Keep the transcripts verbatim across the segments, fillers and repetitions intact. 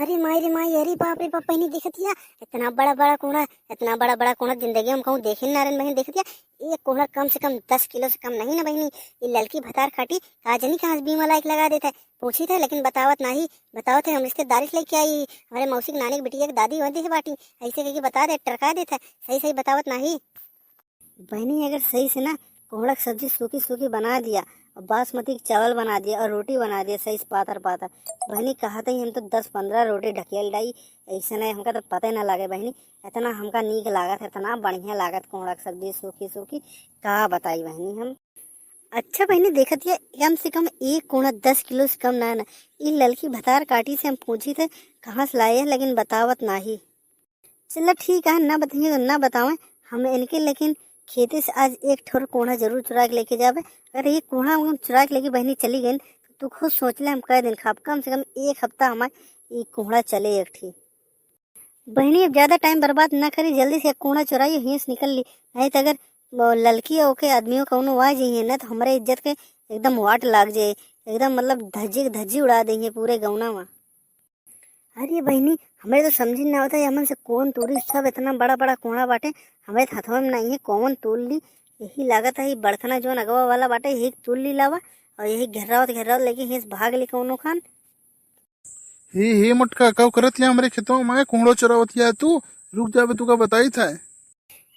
अरे माई रे माई, अरे बाप रे बाप, बहिनी देखतिया, इतना बड़ा बड़ा कोहड़ा, इतना बड़ा बड़ा कोहड़ा जिंदगी में कहूँ देखे ना रहन बहिनी। देखतिया, एक कोहड़ा कम से कम दस किलो से कम नहीं ना बहिनी। ये ललकी भतार काटी, का जनी कहाँ से बीमा लायक लगा देता है। पूछी थे लेकिन बतावत नाही, बतावत है हम रिश्तेदारी से लेके आई, हमारे मौसी के नानी के बिटिया के दादी वहाँ देहे बाटी, ऐसे कह के बता दे, टरका देता है, सही सही बतावत नाही। बहिनी, अगर सही से ना कोहड़ा के सब्जी सूखी सूखी बना दिया और बासमती के चावल बना दिया और रोटी बना दिया सही से पातर पातर, बहिनी, कहत ही हम तो दस पन्द्रह रोटी ढकेल डाई। ऐसे नहीं, हमका तो पता ही ना लागे बहिनी, इतना हमका नीक लागत है, इतना बढ़िया लागत कोहड़ा के सब्जी सूखी सूखी, का बताई बहिनी हम। अच्छा बहिनी, देखत ये कम से कम एक कोहड़ा दस किलो से कम ना ना। ई ललकी भतार काटी से हम पूछी थे कहाँ से लाए है, लेकिन बतावत नाही। चला ठीक है, ना बताइए तो ना बतावें हम इनके, लेकिन खेते से आज एक ठोर कोहड़ा जरूर चुरा के लेके जाबे। अगर ये कोहड़ा हम चुरा के लेके बहिनी चली गई तो तू खुद सोच ले, हम कई दिन खाब, कम से कम एक हफ्ता हमारे ये कोहड़ा चले एक ठी। बहिनी, अब ज्यादा टाइम बर्बाद ना करी, जल्दी से कोहड़ा चुराइए, हियां से निकल ली, नहीं तो अगर वो ललकी ओके आदमियों कौनो आ जाइए ना तो हमारे इज्जत के एकदम वाट लाग जाए, एकदम मतलब धज्जी के धज्जी उड़ा देंगे पूरे गौना में। अरे बहिनी, हमरे तो समझी ना होता है, हमन से कौन तूरी सब इतना बड़ा बड़ा कोहड़ा बाटे, हमरे तो हथवा में नहीं है, कौन तूल ली। यही लागत है, ये बड़थना जौन अगवा वाला बाटे, यही तूल ली लावा, और यही घेर्रावत घेर्रावत लेके हियां से भाग ली कौनो खान। हे, हे मोटका, का करत या हमरे खेतवा में? कोहड़ा चोरावत या तू? रुक जाबे, तू का बताई था।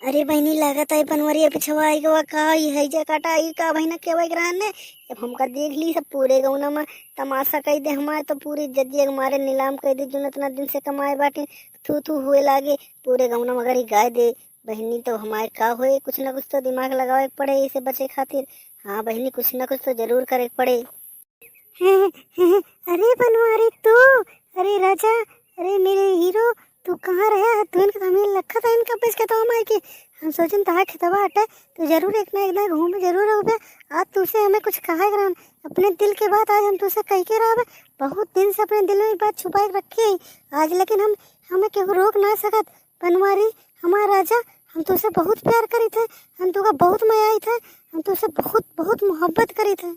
अरे बहिनी, लागत है बनवरिया पिछवा आई गवा का, ई है जे काटा, ई का बहिना के वाई ग्रहण ने? जब हमका देख ली सब पूरे गौना में तमाशा कई दे हमारे, तो पूरी जद्दिया के मारे नीलाम कई दे, जो इतना दिन से कमाए बाटे, थू थू हुए लागे पूरे गौना में। अगर ई गाय दे बहिनी, तो हमारे का होए? कुछ ना कुछ तो दिमाग लगावे के पड़े इसे बचे खातिर। हाँ बहिनी, कुछ ना कुछ तो जरूर करे के पड़े। अरे बनवारी तू, अरे राजा, अरे मेरे हीरो, तू कहाँ रहा है? तू इनका हमें लखा था इनका बच के तो हमारे के। हम सोचन तहा खेतवा हटे, तू जरूर एक ना एक ना घूम जरूर हो बे। आज तुझसे हमें कुछ कहा है ग्राम, अपने दिल के बात आज हम तुझसे कह के रहा बे। बहुत दिन से अपने दिल में बात छुपाए के रखी है आज, लेकिन हम, हमें केहू रोक ना सकत। बनवारी, हमारा राजा, हम तुझसे बहुत प्यार करी थे, हम तुका बहुत मया आई थे, हम तुझसे बहुत, बहुत मोहब्बत करी थे।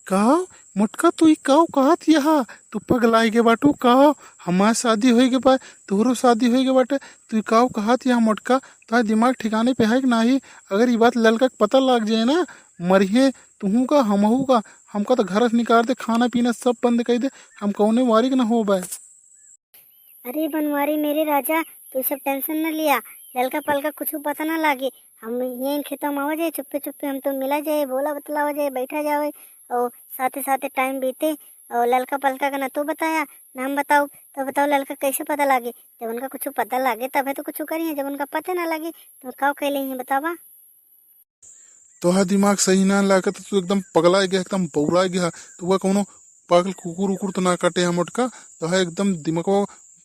का मोटका, तू ई काव कहत यहा? तू पगलाई के बाटू का? हमार शादी होई के बा, तोहरो शादी होई के बाटे, तू ई काव कहत यहा मोटका? तोहार दिमाग ठिकाने पे है कि नाही? अगर ई बात ललका के पता लाग जाए ना, मरिहे तुहू का, हमहू का। हमका तो घर से निकाल दे, खाना पीना सब बंद कर दे, हम कौने वारी के ना हो बाय। अरे बनवारी मेरे राजा, तू सब टेंशन न लिया, ललका पलका कुछ पता ना लागे। हम यहीं खेतों में आवा जाए, चुप्पे चुप्पे हम तो मिला जाए, बोला बतलावा जाए, बैठा जावे और साथे साथे टाइम बीते। और ललका पलका का ना तू बताया ना हम बताऊ, तो बताओ ललका कैसे पता लागे? जब उनका कुछ पता लागे तबे तो कुछ करिए, जब उनका पता ना लागे तो का कैले ही बतावा। तोहार दिमाग सही ना लागत, तू एकदम पगला गया, एकदम बौरा गया। तू का कौनो पागल कुकुर उकुर तो ना काटे है मोटका? तोहार एकदम दिमागवा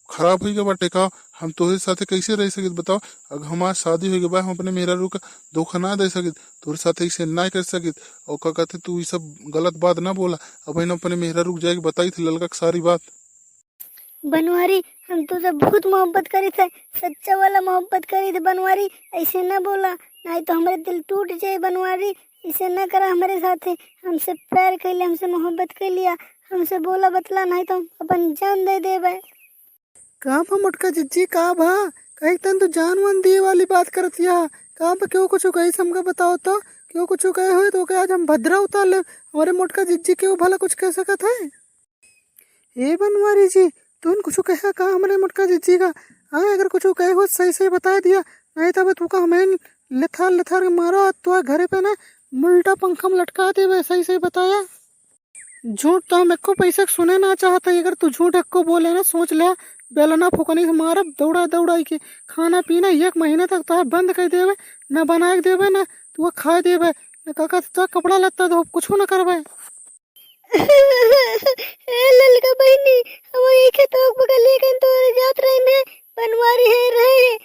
खराब हो गया बाटे का? हम तोहरे साथे कैसे रह सकित बताओ? अगर हमार शादी हो गया बा, हम अपने मेहरारू का धोखा ना दे सकित, तोहरे साथे ऐसे ना कर सकित। और का कहते, तू ये सब गलत बात ना बोला। अब हम अपने मेहरारू के जाके बताई थे ललका के सारी बात। बनवारी, हम तुझसे बहुत मोहब्बत करी थे, सच्चा वाला मोहब्बत करी थे बनवारी, ऐसे ना बोला, नहीं तो हमारे दिल टूट जाए बनवारी, ऐसे ना करा हमारे साथे, हमसे प्यार कैले, हमसे मोहब्बत कर लिया, हमसे बोला बतला, नहीं तो हम अपन जान दे देबे। का भा मोटका जिज्जी, का भा? कहे तन तू जान वान दिए वाली बात करत या। का भा, केहू कुछ कही हमका बताओ तो, केहू कुछ कहे होए तो ओके आज हम भद्रा उतार ले। हमारे मोटका जिज्जी केहू भला कुछ कह सकत है? ए बनवारी जी, तुम कुछ कहा का हमरे मोटका जिज्जी का? हाँ, अगर कुछ कहे हो सही सही बता दिया, नहीं तब तू का हमें लथार लथार के मारा, तो घरे पे ना उल्टा पंखा में लटका देबे। सही सही बताया। झूठ तो हम एको पैसा के सुने ना चाहत है। अगर तू झूठ एको बोले ना, सोच ले, बेलना फुकनी से मारब दौड़ा दौड़ाई के। खाना पीना एक महीने तक तो बंद कर देबे, ना बनाए के देबे, ना तू खाए देबे, ना काका तो कपड़ा लत्ता दो, कुछ ना करबे। ए ललका बहिनी, हम यही खेतवा के बगलिए कहीं तोरे जात रही में बनवारी है रहे है,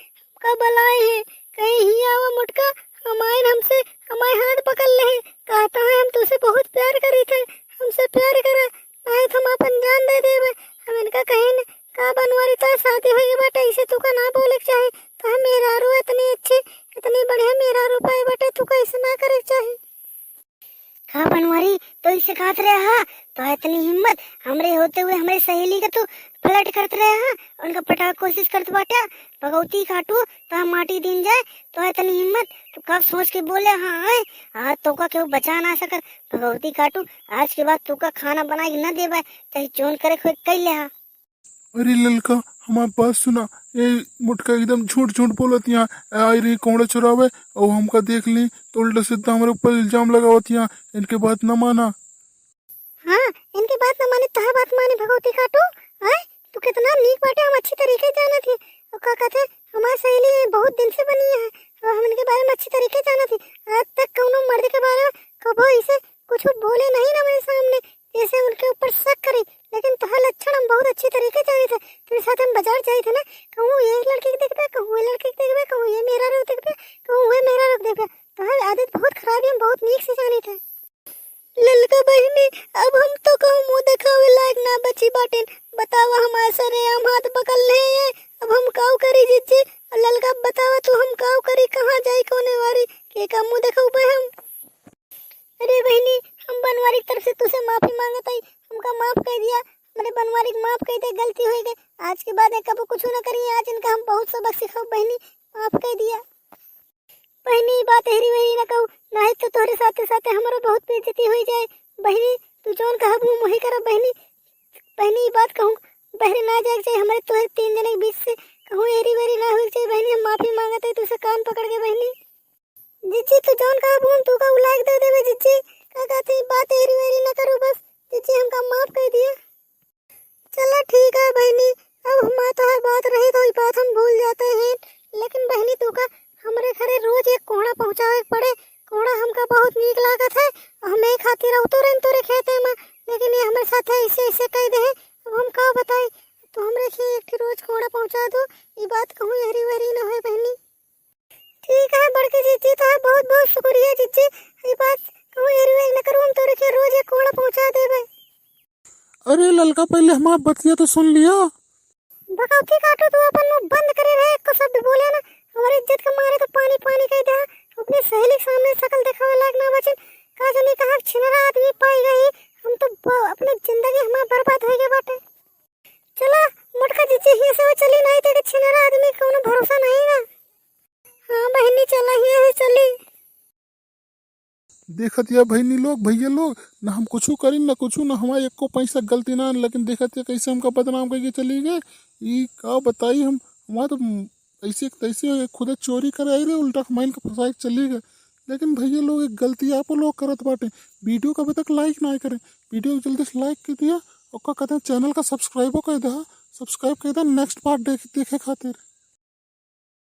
का बलाए है, कहीं ही आवा मोटका, हमारे हमसे, हमारे हाथ पकड़ ले है, कहता है हम तुझसे बहुत प्यार करी थे, हमसे प्यार करा, नहीं तो हम अपन जान दे देबे। हम इनका कहीं न, का बनवारी तो शादी हुई बाटे, इसे तू का ना बोले के चाहे, तो हम मेहरारू इतनी अच्छी, इतनी बढ़िया मेहरारू पाए बाटे, तू का ऐसे ना करे के चाहे। का बनवारी, तो इसे कहत रहे हा? तो इतनी हिम्मत, हमरे होते हुए हमरे सहेली के तू फ्लर्ट करत रहे हा, उनका पटावे के कोशिश करत बाटे। भगवती काटू, तो हम माटी दिन जाए, तो इतनी हिम्मत, तू कब सोच के बोले हा? आए, आज तोका केहू बचा ना सकत। भगवती काटू, आज के बाद तोका खाना बनाए के न देबे, चाहे जौन करे के होए कइ ले हा। अरे ललका, हमार बात सुना। ए मोटका एकदम झूठ झूठ बोलत यहाँ। आई रही कोहड़ा चुरावे और हमका देख ली तो उल्टा सीधा हमारे ऊपर इल्जाम लगावत यहाँ। इनके बात न माना। हाँ, इनके बात न माने, तोहार बात माने भगवती काटू। आय, तू कितना नीक बाटे, हम अच्छी तरीके से जानत ही। और का कहते, हमार सहेली बहुत दिन से बनी है और हम इनके बारे में अच्छी तरीके से जानत ही। आज तक कौनो मर्द के बारे में कबो इसे कुछ बोले नहीं ना मेरे सामने, जैसे उनके ऊपर शक करी। लेकिन तोहार लक्षण हम बहुत अच्छी तरीके से जानी थे। तेरे साथ हम बाजार जाई थे ना, कहूँ ये लड़की के देखबे, कहूँ ये लड़की के देखबे, कहूँ ये मेहरारू के देखबे, कहूँ वे मेहरारू के देखबे। तोहार आदत बहुत खराब है, हम बहुत नीक से जानी थे। ललका बहिनी, अब हम तो कहूँ मुँह देखावे लायक ना बची बाटेन। बतावा, हमार सरेआम हाथ पकड़ ले है, अब हम काऊ करी जिज्जी? और ललका बतावा तू, हम काऊ करी, कहाँ जाई, कौने वारी, के का मुँह देखाऊ हम? अरे बहिनी, हम बनवारी की तरफ से तुसे माफी मांगत हई, हमका माफ कर दिया, हमरे बनवारी के माफ कर दे, गलती हो गई। आज के बाद ये कबो कुछ ना करिए, आज इनका हम बहुत सबक सिखाऊ बहिनी, माफ कर दिया। बहिनी, ई बात हेरी वेरी ना कहू, नहीं तो तोहरे साथे साथे हमरो बहुत बेइज्जती हो जाए। बहिनी, तू जौन कहबू हम वही करब बहिनी। बहिनी, ई बात कहूँ, बहरे ना जाए के चाही हमरे तोहरे तीन जने के बीच से, कहूँ हेरी वेरी ना होए के चाही बहिनी। हम माफी मांगत हई तुसे कान पकड़ के बहिनी। जिज्जी, तू जौन कहबू हम तू का उलाइक दे देबे जिज्जी। का कहत हई, बात एरी वेरी न करू बस। जिज्जी, हमका माफ कर दिया। चला ठीक है बहिनी, अब हमार तोहार बात रही तो ई बात हम भूल जाते हैं। लेकिन बहिनी, तू का हमरे घरे रोज एक कोहड़ा पहुँचावे के पड़े। कोहड़ा हमका बहुत नीक लागत है, हम ए खातिर अवतो रहन तोरे खेते में, लेकिन ये हमरे साथ ऐसे ऐसे कह दे। अब हम का बताई, तू हमरे खे एक ठे रोज कोहड़ा पहुँचा दो, ई बात कहूँ एरी वेरी न होए बहिनी। ठीक है बड़की जिज्जी, तोहार बहुत बहुत शुक्रिया जिज्जी। ई बात कहूँ एरी वेरी न करू, हम तोरे के रोज एक कोहड़ा पहुँचा देबे। अरे ललका, पहले हमार बतिया तो सुन लिया। भगवती काटू, तू अपन मुँह बंद करे रहे, एको शब्द बोले ना। हमारे इज्जत के मारे तो पानी पानी कह दे। अपने सहेली के सामने शकल देखावे लायक ना बचिन। का जाने कहाँ छिनरा आदमी पाई गई। हम तो ब-, अपने जिंदगी हमार बर्बाद हो गए बाटे। चला मोटका जिज्जी, हियाँ से वो चली, नहीं तो छिनरा आदमी कौनो भरोसा नहीं ना। हाँ बहिनी, चला हियाँ से चली। देखत या बहिनी लोग, भैया लोग, ना हम कुछू करी, ना कुछू, ना हमार एको पैसा गलती ना, लेकिन देखत या कैसे हमका बदनाम करके चली गए। ई का बताई हम, हमार तो ऐसे तैसे खुदे चोरी करे आई रहे, उल्टा हमार इनका फंसाए के चली गए। लेकिन भैया लोग, एक गलती आप लोग करत बाटे, वीडियो का अभी तक लाइक ना करे, वीडियो को जल्दी से लाइक कर दिया, और का कहते हैं, चैनल का सब्सक्राइबो कर दे, सब्सक्राइब कर दे, नेक्स्ट पार्ट देख, देखे खातिर।